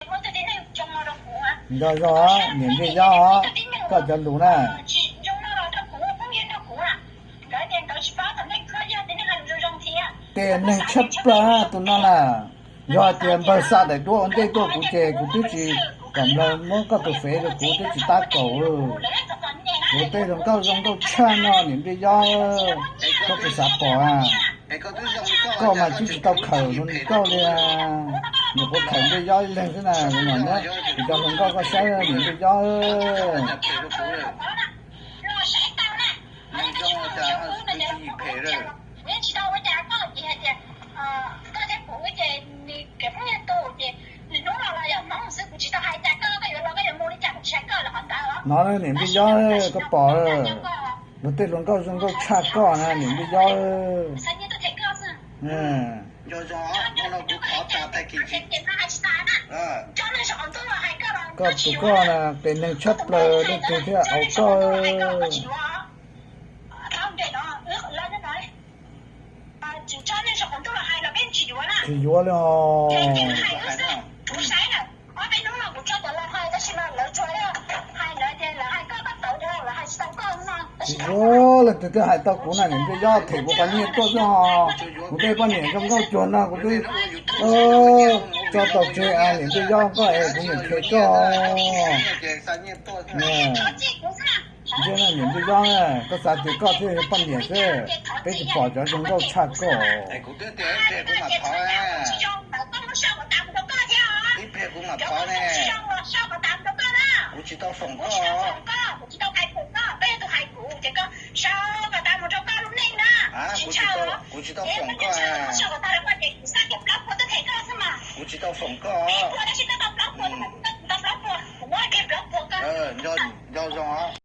Nco zog niam Npliaj Yob, koj cov lus na. Tej neeg tshaib plab tus no na. Yog hais tias npawg xa daim duab ua ntej tuaj kuv ces kuv twb tsis, kom npawg muab koj tus fev rau kuv twb tsis tab kaum. Kuv tej zoo nkauj zoo nkauj tshaj no niam Npliaj Yob, koj puas xav pom a? Koj mas twb tsis tau khawm rau nkauj li. Nyuam qhuav khawm Npliaj Yob ib leeg xwb na, kuv mam muab kuv cov hluas nkauj koj saib niam Npliaj Yob. No niam Npliaj Yob, koj pom luag tej hluas nkauj zoo nkauj tshaj koj na niam Npliaj Yob. Koj tus koj na, qias neeg tshaj plaws leej twg thiaj aus koj. Tsis yuav li os. Tsis yuav leej twg twb hais tau kuv na niam Npliaj Yob, them kuv qhov nyiaj tuaj xwb os. Kuv tej poj niam zoo nkauj cuag no kuv twb tso tau tseg, niam Npliaj Yob koj es kuv niam them koj. Niam Npliaj Yob, koj xav tias koj thiaj yog poj niam xwb, peb tsis pom cov zoo nkauj tshaj koj. Kuv twb tias ib pliag kuv mam thov, ib pliag kuv mam thov ne. Kuv tsis tau foom koj. Kuv tsis tau foom koj. Kuv tsis tau foom koj. Nco zoo.